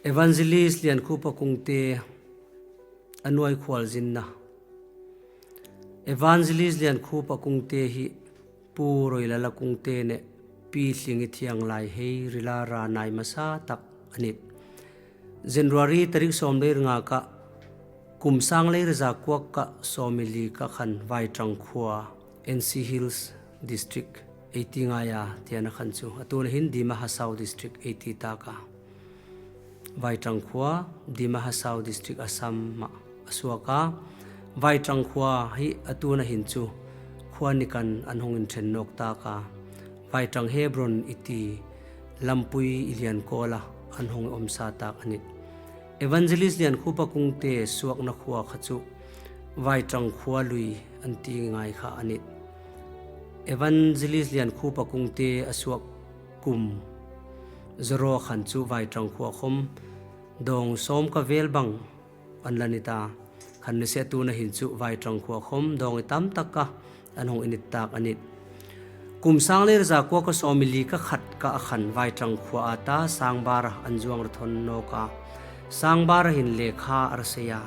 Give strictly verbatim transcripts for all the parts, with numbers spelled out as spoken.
Evangelist Liankhupa Kungte, a nuai khualzinna. Evangelist Liankhupa Kungte hi Pu Roilala Kungte ne Pi Hlingi Thianglai hei rila ra nai masatak a nit. January tarik sawm lei ringaka, kum sang lei riza kuak ka sawmili ka khan Vaitrang khua, N C Hills District, eiti ngai a tiana khan chu. A tuna hin Dima Hasao District eiti taka. Vaitrang khua, Dima Hasao District, Assam a suak a. Vaitrang khua hi a tuna hin chu khua ni kan an hong inthen nawk taka. Vaitrang Hebron iti lampui i lian kawla an hong omsa tak a nit. Evangelist Liankhupa Kungte suakna khua kha chu Vaitrang khua lui an ti ngai kha a nit. Evangelist Liankhupa Kungte a suak kum zaro khan chu Vaitrang khua khom dawng sawm ka vel bang an la nita. Khan ni se tuna hin chu Vaitrang khua khom dawng i tam taka an hong init tak a nit. Kum sang lei riza kuak ka sawmili ka khat ka a khan Vaitrang khua a ta Sangbara an zuang ra thon nawk a. Sangbara hin lekha a ra sei a.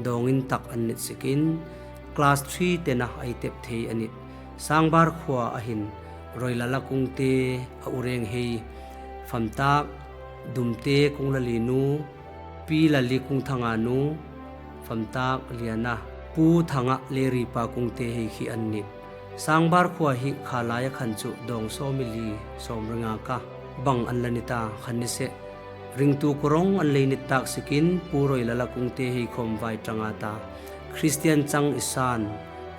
Dawng in tak an nit sikin class three tena a i tep thei a nit. Sangbar khua a hin Roilala Kungte a ureng hei, famtak Dumte Kunglali nu, Pi Lali Kungthanga nu, famtak liana Pu Thanga Leripa Kungte hei khi an nit. Sangbar khua hi kha lai a khan chu dawng sawmili sawm ringa ka bang an la nita khan ni se. Ringtu kurong an lei nit tak sikin Pu Roilala Kungte hei khom Vaitrang a ta Christian chang i san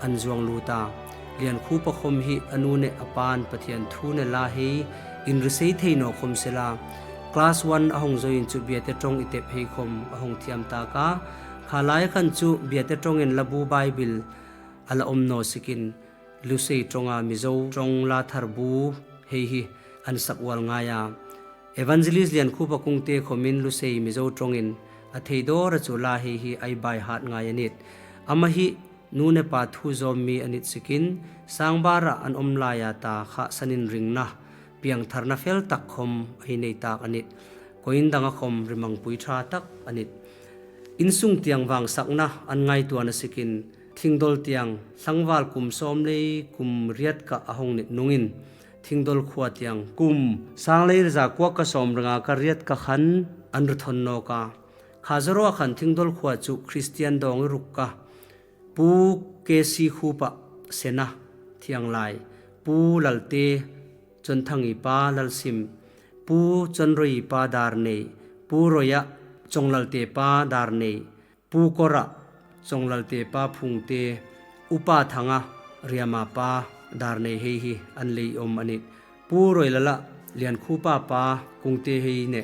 an zuang lu ta. Liankhupa khom hi a nu ne a pan Pathian thu ne la hei in ri sei thei naw khom sela. Class one a hong zoi in chu Biate Tong i tep hei khom a hong thiam taka. Kha lai a khan chu Biate Tong in Labu Bible a la om naw sikin Lusei Tonga Mizo Tong la thar bu hei hi an sak ual ngai a. Evangelist Liankhupa Kungte khomin Lusei Mizo Tong in a thei dawra chu la hei hi a i by heart ngai a nit. Ama hi nu ne pa thu zawm mi a nit sikin Sangbara an om lai a ta kha sanin ringna piangtharna fel tak khom a i nei tak a nit. Koindang a khom rimangpui tha tak a nit. Insung tiang vangsakna an ngaituana sikin Thingdol tiang tlangval kum sawm lei kum riat ka a hong nit nungin Thingdol khua tiang kum sang lei riza kuak ka sawm ringa ka riat ka khan an ri thon nawk a. Kha zaro a khan Thingdol khua chu Christian dawng i ruk ka Pu K C Khupa Sena Thianglai, Pu Lalte Chonthang i pa Lalsim, Pu Chonroi i pa Darnei, Pu Roia Chonglalte pa Darnei, Pu Kora Chonglalte pa Phungte, Upa Thanga Riama pa Darnei hei hi an lei om a nit. Pu Roilala Liankhupa pa Kungte hei ne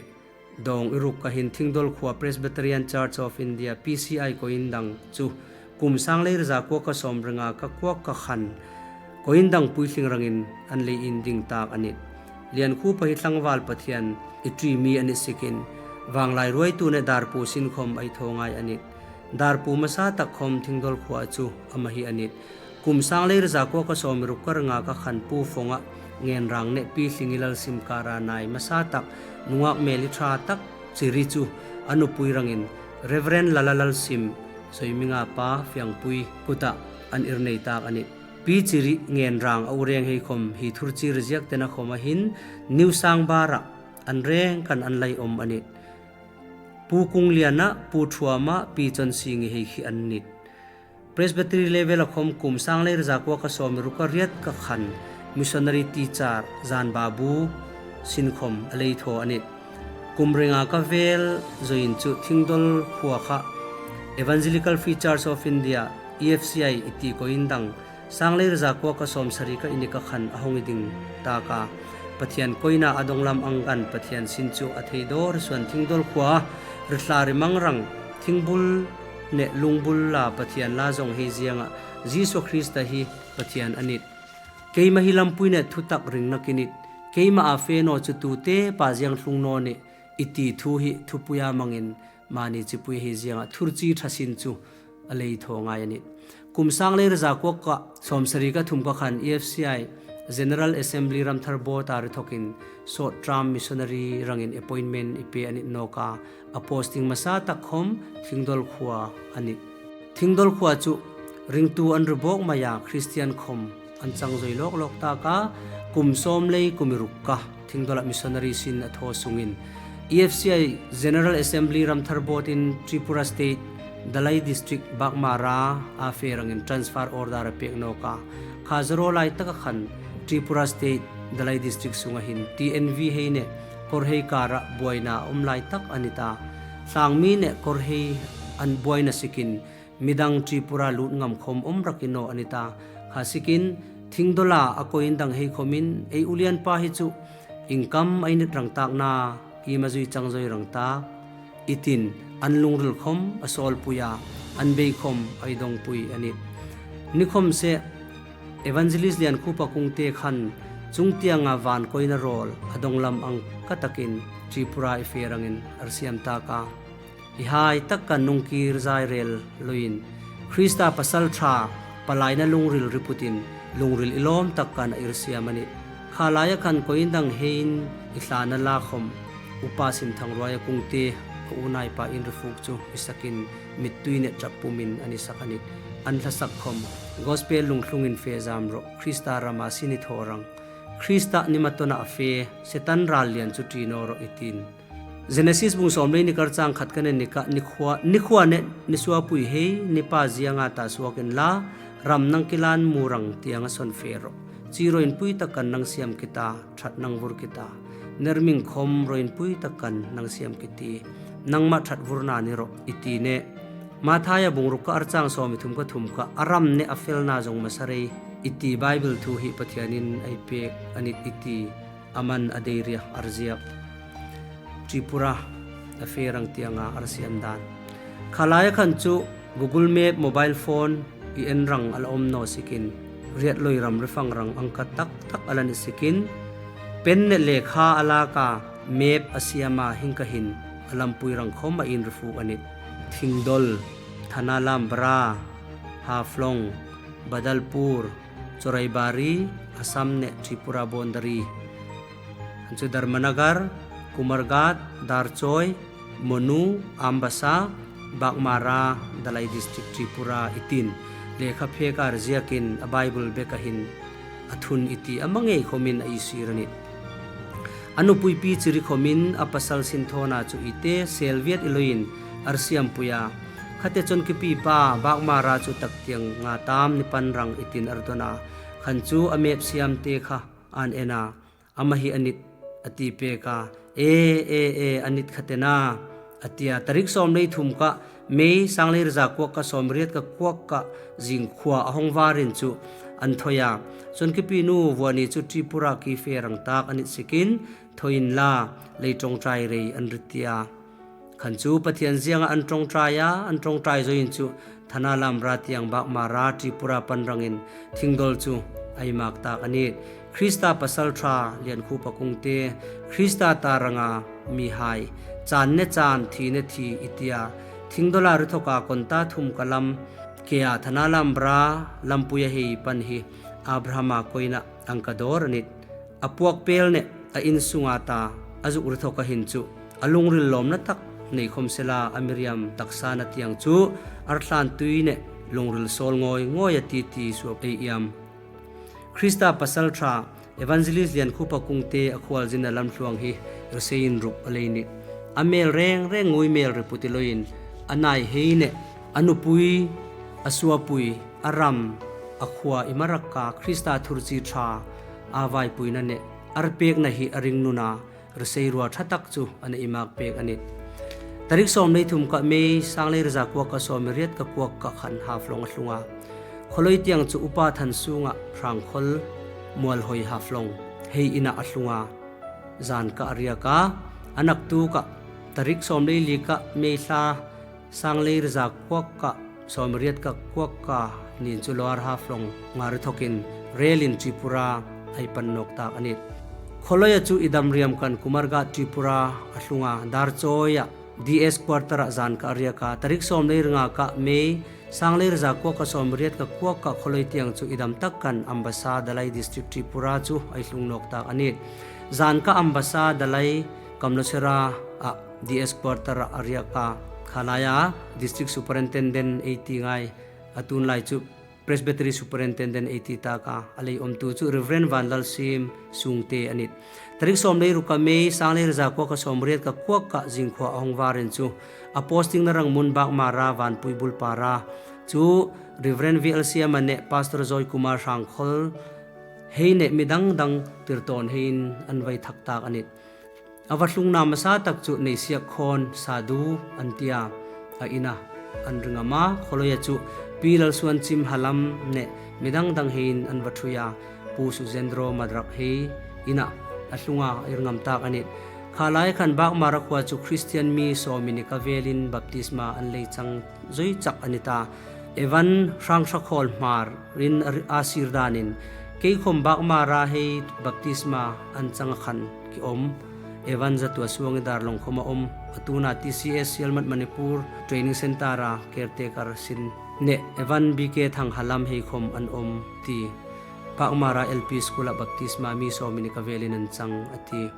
dawng i ruk ka hin Thingdol khua Presbyterian Church of India, P C I, Koindang chu kum sang lei riza kuak ka sawm ringa ka kuak ka khan Koindang puitling rangin an lei in ding tak a nit. Liankhupa hi tlangval Pathian i tui mi a nit sikin vanglai ruaitu ne darpu sin khom a i thaw ngai a nit. Darpu masa tak khom Thingdol khua chu ama hi a nit. Kum sang lei riza kuak ka sawm i ruk ka ringa ka khan Pu Fonga Ngenrang ne Pi Hlingi Lalsim kara nai masa tak nungak mel i tha tak chiri chu a nupui rangin Reverend Lala Lalsim Zoiminga pa Fiangpui kuta an ir nei tak a nit. Pi Chiri Ngenrang a ureng hei khom hi thurchi riziak tena khom a hin New Sangbara an reng kan an lai om a nit. Pu Kungliana, Pu Thuama, Pi Chonsingi hei khi an nit. Presbytery level a khom kum sang lei riza kuak ka sawm i ruk ka riat ka khan missionary teacher Zan Babu sin khom a lei thaw a nit. Kum ringa ka vel zoin chu Thingdol khua kha Evangelical Free Church of India, E F C I, i ti Koindang sang lei riza kuak ka sawm sari ka ini ka khan a hong i ding taka. Pathian koina a donglam angkan Pathian sin chu a thei dawr suan Thingdol khua ritla rimang rang thingbul ne lungbul la Pathian la zong hei zianga Jisu Krista hi Pathian a nit. Keima hi lampui ne thutak ringna ki nit. Keima a fe naw chu tute pa ziang tlung naw ni i ti thu hi thupui a mangin mani chipui hei zianga thurchi tha sin chu a lei thaw ngai a nit. Kum sang lei riza kuak ka sawm sari ka thum ka khan E F C I General Assembly Ramtharbawt a rithokin short term missionary rangin appointment i pe anit nawk a, a posting masatak khom Thingdol khua anit. Thingdol khua chu ringtu an ri bawk mai a, Christian khom an chang zoi lawklawk tak a, kum sawm lei kum ruk a Thingdol a missionary sin a thaw sungin E F C I General Assembly Ramtharbawt in Tripura State Dalai District Baghmara a fe rangin transfer order a pek nawk a, kha zaro lai tak a khan Tripura State Dalai District sunga hin T N V hei ne Korhei kara buaina a om lai tak anita. Hlangmi ne Korhei an buaina sikin midang Tripura lut ngam khom om raki naw anita. Kha sikin Thingdol a a koin dang hei khomin ei ulian pa hi chu inkam a init rang tak na, i ma zui chang zoi rang tak, i tin an lungril khom a sawlpui a, an bei khom a idongpui anit. Ni khom se Evangelist Liankhupa Kungte khan chungtianga van koina rawl a donglam ang ka takin Tripura i fe rangin arsiam tak a. I hai tak kan nungkir zai rel loin Krista pasalṭha palaina lungril riputin lungril i lawm tak kan a irsiam anit. Kha laia khan koin dang hein i hlana la khom Upa Simthangruaia Kungte a unaipa in rifuk chu i sakin mittui ne ṭap pumin an i sak anit. An hlasak khom Gospel lungthlungin fe zam rawh, Krista rama sin i thaw rang, Krista ni matona a fe, Setan ral lian chu ṭi naw rawh i tin. Genesis bung sawm lei ni kar chang khat ka ne ni ka, ni khua, ni khua ne ni suapui hei, ni pa zianga ta suak inla, ram nang kilan mu rang tianga son fe rawh. Chi rawnpui tak kan nang siam kita, ṭhat nang vur kita. Nerming khom rawnpui tak kan nang siam kiti. Nangma ṭhat vurna ni rawh i ti ne. Mathaia bung ruk ka ar chang sawm i thum ka thum ka, a ram ne a felna zong masa rei i ti Bible thu hi Pathianin ei pek anit i ti. Aman a deiria arziak. Tripura a fe rang tianga arsiam dan. Kha laia khan chu Google Map mobile phone i en rang a la om naw sikin, riat loi ram rifang rang ang ka tak tak a la ni sikin, pen ne lekha a lak a map a siam a hing ka hin a lampui rang khom a in rifuk anit. Thingdol, Thanalamra, Haflong, Badalpur, Choraibari, Assam ne Tripura boundary. Anchu Dharmanagar, Kumarghat, Darchoi, Monu, Ambasa, Baghmara, Dalai District, Tripura i tin. Lekha phek a arziakin a Bible bek a hin a thun i ti a mangei khomin a isir anit. A nupuipi chiri khomin a pasal sinthawna chu i te selviat i loin arsiampui a. Khate chonkipipa Baghmara chu tak tianga tam ni pan rang i tin ardon a. Khan chu a map siamte kha an en a. Ama hi anit a ti pek a. E, e, e, anit kha tena a ti a. Tarik sawm lei thum ka May, sang lei riza kuak ka sawm riat ka kuak ka zingkhua a hong varin chu an thoi a. Chonkipi nu, vua ni chu Tripura ki fe rang tak anit sikin, thoi inla, lei ṭawngṭai rei an ri ti a. Khan chu Pathian zianga an ṭawngṭai a, an ṭawngṭai zoin chu Thanalamra tiang Baghmara Tripura pan rangin Thingdol chu a i mak tak anit. Krista pasalṭha Liankhupa Kungte, Krista ta ranga mihai, chan ne chan, thi ne thi i ti a. Thingdol a ri thok a konta thum ka lam kei a Thanalamra lampui a hei pan hi Abraham a koina ang ka dor anit. A puak pel ne a insunga ta a zuk ri thok a hin chu a lungril lawmna tak nei khom sela, a Miriam taksa na tiang chu arthlantui ne lungril sawl ngoi ngoi a ti ti suap ei iam. Krista pasalṭha Evangelist Liankhupa Kungte a khualzinna lamhluang hi riseiin ruk a lei nit. A mel reng reng ngui mel ri puti loin a nai hei ne a nupui, a suapui, a ram, a khua i marak a Krista thurchi ṭha a vaipuina ne a ri pekna hi a ringnuna risei rua ṭha tak chu ana i mak pek anit. Tarik sawm lei thum ka May, sang lei riza kuak ka sawm riat ka kuak ka khan Haflong a tlunga. Kholoi tiang chu Upa Thansunga Hrangkhol Mualhoi Haflong hei ina a tlunga. Zan ka a riak a, a naktuk a tarik sawm lei li ka May thla, sang lei riza kuak ka sawm riat ka kuak ka nin chu Lower Haflong nga ri thokin relin Tripura a i pan nawk tak anit. Kholoi a chu i dam riam kan Kumarghat Tripura a tlunga, Darchoi a D S quarter a zan ka a riak a, tarik sawm lei ri nga ka May, Sangli rizā kuok ka sawm riet ka kuok ka kholoi tiang chu idam tak kan Ambasa Dalai District Tripura chu ai hlung noktak anit. Zan ka Ambasa Dalai Kamlosera a D S quarter a riak a khalai a District Superintendent ei ti ngai a tunlai chu Presbytery Superintendent ei ti tak a a lei om tu chu Reverend Vanlalsim Sungte anit. Tarik sawm lei ruk ka May, sangli rizā kuok ka sawm riet ka kuok ka zingkhua a hong var in chu a posting na rang mun Baghmara Vanpuibul para chu Reverend V L C M a ne Pastor Joy Kumar Sangkhol hei ne mi dangdang tirtawn hei in an vai thak tak anit. A va hlungna masa tak chu Neisiak Khon Sadu an tia a ina an ring a ma, kholoi a chu Pi Lalsuanchim Halam ne mi dangdang hei in an va thui a, Pu Sujendro Madrak hei ina a hlunga ir ngam tak anit. Khalai khan Baghmara khua chu Christian mi sawm ni ka vel in baptisma an lei chang zoi chak anita. Evan Hrangthrakhol Hmar in a sir dan in, kei khom Baghmara hei baptisma an chang a khan ki om. Evan Zatuasuangi Darlong khom a om, a tuna T C S Sielmat Manipur Training Centre a caretaker sin ne Evan B K Thanghalam hei khom an om ti. Baghmara L P School a baptisma mi sawm ni ka vel in an chang a ti.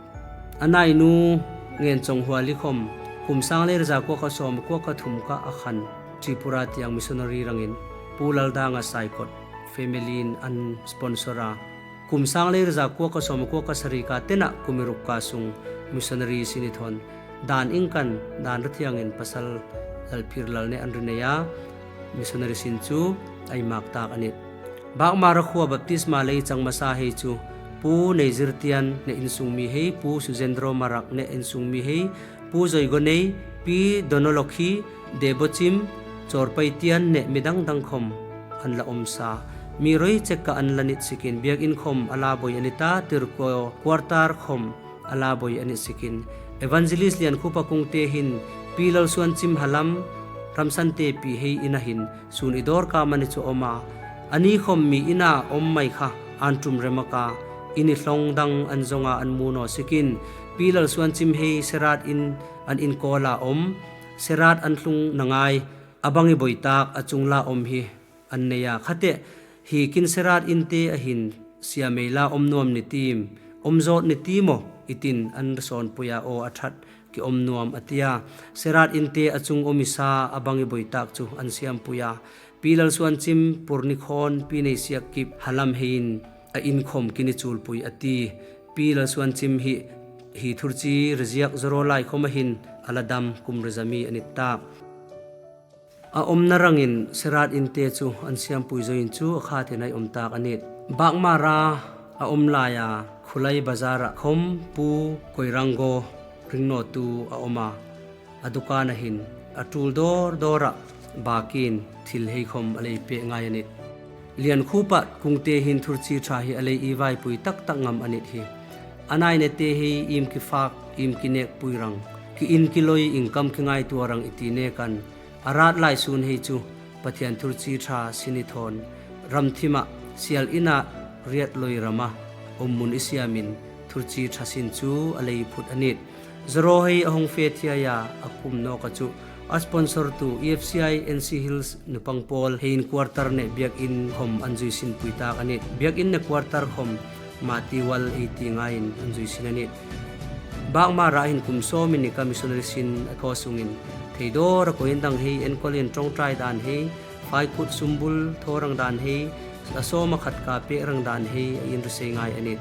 A nainu Ngenchonghua Likhom, kum sangli rizā kuok ka sawm kuok ka thum ka a khan Tripura tiang missionary rang in Pu Laldanga Saikot family in an sponsor a. Kum sangli rizā kuok ka sawm kuok ka sari ka tena kum ruk ka sung missionary sin i thon dan ingkan dan ra thiang in Pasal Lalphirlal ne an ri nei a, missionary sin chu ai mak tak anit. Baghmara khua baptisma lei chang masa hei chu Pu Neizirtian ne insung mi hei, Pu Sujendro Marak ne insung mi hei, Pu Zoigonei, Pi Donolokhi, Debochim, Chorpaitian ne mi dangdang khom an la om sa. Mi roi chek ka an la nit sikin, biak in khom a la boi anita, tirko quarter khom a la boi anit sikin. Evangelist Liankhupa Kungte hin, Pi Lalsuanchim Halam, Ramsante Pi hei ina hin, sun i dor ka mani chu om a. Ani khom mi ina om mai kha, an tum rema ka, ini hlong dang an zong a an mu naw sikin. Pi Lalsuanchim hei Serat in an inkol a om, Serat an hlung na ngai, a bang i boi tak a chung la om hi an nei a. Khate hi kin Serat inte a hin sia mei la om nuam ni tim, om zot ni tim aw, i tin an ra sawn pui a aw a that ki om nuam a tia. Serat inte a chung om i sa a bang i boi tak chu an siam pui a. Pi Lalsuanchim, Purnikhon, Pi Neisiakkip, Halam hei in a in khom kini chul pui a ti. Pi Lalsuanchim hi, hi thurchi riziak zoro lai khom a hin a la dam kum riza mi anit ta. A omna rang in Serat inte chu an siam pui zoi in chu a kha te nai om tak anit. Baghmara a om lai a Khulai Bazar a khom Pu Koirango ring naw tu a om a. A dukan a hin a tul dor dor a bakin thil hei khom a lei peh ngai anit. Liankhupa Kungte hin thurchi tha hi a lei i vaipui tak tak ngam anit hi. A nai ne te hei im ki fak, im ki nek pui rang, ki in ki loi, inkam ki ngaitua rang i ti ne kan. A rat lai sun hei chu Pathian thurchi tha sin i thon, ram thim a sial ina riat loi ram a om mun i siam in thurchi tha sin chu a lei phut anit. Zoro hei a hong fe thiai a a kum nawk a chu a sponsor tu E F C I N C Hills Nupang Pawl hei in quarter ne biak in khom an zui sin pui tak anit. Biak in ne quarter khom Mati Wal ei ti ngai in an zui sin anit. Baghmara hin kum sawm ni ka missionary sin a thaw sung in thei dor a koi in dang hei enkol in ṭawngṭai dan hei, fai khut sumbul thaw rang dan hei, a sawm a khat ka peh rang dan hei a in ri sei ngai anit.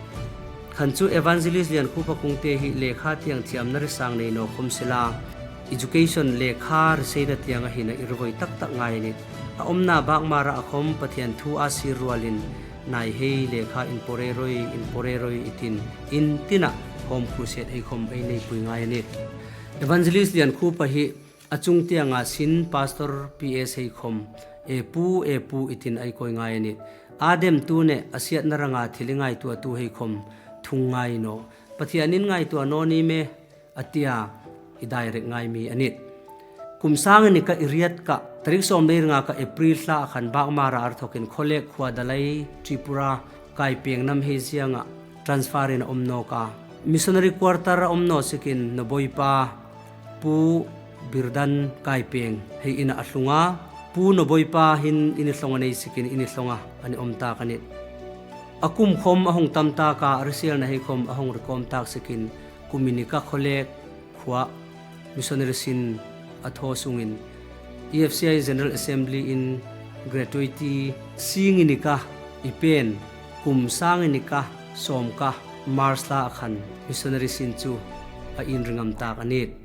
Khan chu Evangelist Liankhupa Kungte hi lekha tiang thiamna ri sang nei naw khom sila, education lekha ri seina tiang a hin a i ri voi tak tak ngai anit. A omna Baghmara a khom Pathian thu a sir rual in nai hei lekha in pore roi, in pore roi i tin, in tin a home crusade hei khom ei nei pui ngai anit. Evangelist Liankhupa hi a chung tiang a sin Pastor P S hei khom, e pu, e pu i tin ei koi ngai anit. A dem tu ne a siatna rang a thil i ngaitua tu hei khom thung ngai naw. Pathian in ngaitua naw ni me a tia i direct ngai mi anit. Kum sang ni ka i riat ka, tarik sawm lei ri nga ka April lha a khan Baghmara a ra thok in Kholek khua Dalai Tripura Kaipeng nam hei ziang a transfer in a om nawk a. Missionary quarter a om naw sikin na boipa Pu Birdan Kaipeng hei in a hlung a. Pu Noboipa hin ini longa nei sikin ini longa ani omtak anit. A kum khom a hong tamtak a, a riselna hei khom a hong rikomtak sikin kum inika kholek khua missionary sin a tho sungin, E F C I General Assembly in gratuity sing inika i pen kum sang inika sawm ka March la a khan missionary sin chu a inringamtak anit.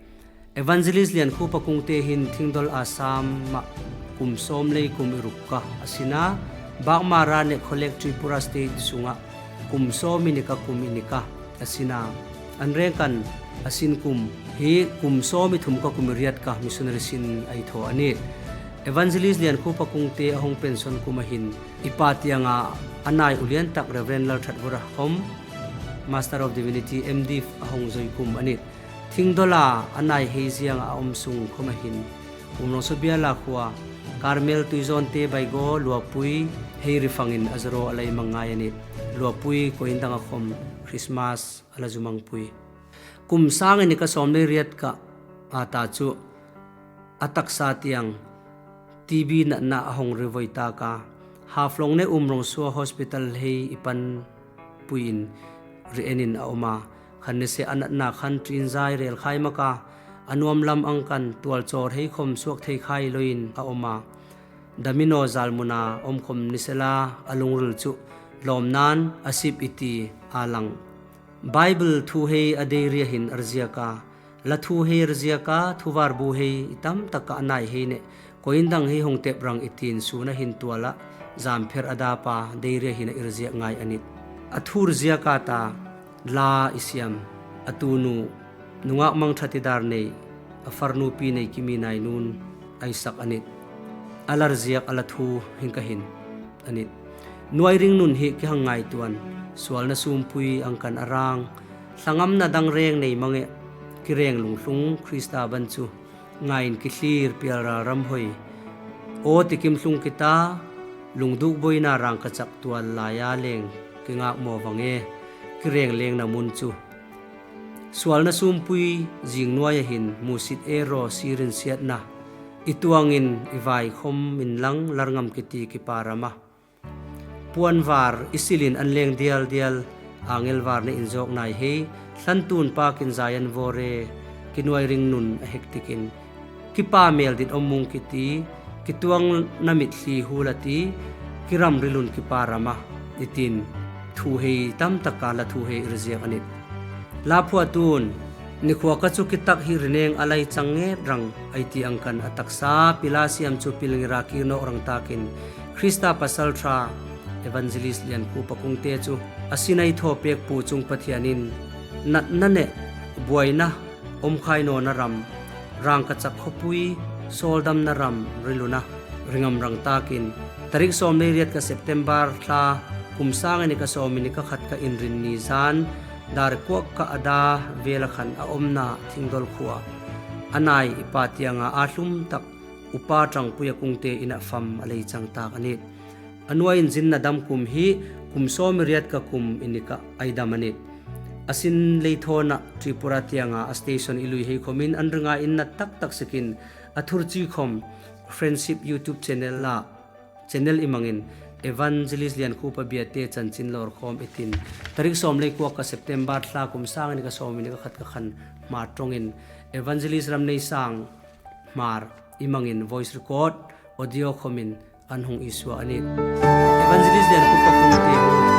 Evangelist Liankhupa Kungte hin Thingdol Assam a kum sawm lei kum iruk ka a sina, Baghmara Nekholek Tripura State sunga kum sawm inika kum inika a sina, an rengkan a sin kum hi kum sawm ithum ka kum iriat ka missionary sin a itho anit. Evangelist Liankhupa Kungte a hong pension kum a hin i pa tianga a nai ulian tak Reverend Lalthatvoda khom Master of Divinity, M.Div a hong zoi kum anit. Thingdol a a nai hei ziang a om sung khom a hin, Umrongso Biala khua, Carmel Tuizawnte Baigo Luapui hei rifangin a zaro a lai mang ngai anit. Luapui ko indang a khom Christmas a la zumangpui. Kum sang inika sawm lei riat ka a ta chu a taksa tiang T B natna a hong rivoi taka, Haflong ne Umrongso Hospital hei i pan puiin ri-enin a om a. Khan nise a natna khan trinzai rel khai maka, a nuam lam ang kan tual chawr hei khom suak thei khai loin a om a. Damino zalmuna om khom nise la a lungril chu lawmnan a sip i ti a lang. Bible thu hei a deiria hin a riziak a, la thu hei a riziak a, thuvar bu hei i tamtak a nai hei ne, ko indang hei hong tep rang i tin suna hin tuala, zampher a dapa deiria hin a i riziak ngai anit. A thu riziak a ta, la i siam, a tunu, nungak mangtha ti dar nei, a farnu pi nei kimi nai nun, Isaac anit. A la riziak a la thu hin ka hin anit. Nuai ring nun hi ki hang ngai tuan, sualna sumpui ang kan a rang, lhangamna dang reng nei mange, ki reng lunghlung Krista ban chu, ngai in ki hlir pial ral ram hoi. O ti kim hlung kita, lungduk boina rang ka chak tual lai a leng, ki ngak mo vange, ki reng lengna mun chu. Sualna sumpui zing nuai a hin, musit e ro sirin siatna, i tuangin i vai khom in lang lar ngam ki ti ki pa rama. Puan var i silin an leng dial dial, angel var ne in zok nai hei, hlan tun pa kin zai an vore, ki nuai ring nun a hek tikin. Ki pa mel dit om mung ki ti, ki tuang na mit hli hu la ti, ki ram rilun ki pa rama, i tin thu hei tamtak a la thu hei i riziak anit. La phua tun, nikhua ka chu ki tak hi rineng a lai chang nget rang, a i ti ang kan a taksa, pila siam chu pil ngira ki nok rang takin, Krista pasal tha, Evangelist Liankhupa Kungte chu, a sinai tho pek pu chung Pathianin, natna ne, buaina, om khai nawna ram, rang ka chak khopui, sawldamna ram, riluna, ringam rang takin, tarik sawm lei riat ka September thla, kum sang inika sawm inika khat ka Inrinni zan, dar kuak ka a da vela khan a omna Thingdol khua. A nai i pa tianga a hlum tak, upa tangpui a Kungte ina fam a lei chang tak anit. A nuai in zinna dam kum hi, kum sawm i riat ka kum inika a i dam anit. A sin lei thona Tripura tianga a station i lui hei khomin an ringa in na taktak sikin a thurchi khom Friendship YouTube channel la channel i mangin Evangelist Liankhupa Biate chanchin lor khom i tin. Tarik sawm lei kuak ka September thla kum sang inika sawm inika khat ka khan Hmar tongin Evangelist Ramneisang Hmar i mangin voice record audio khomin an hong isua anit. Evangelist Liankhupa Kungte hong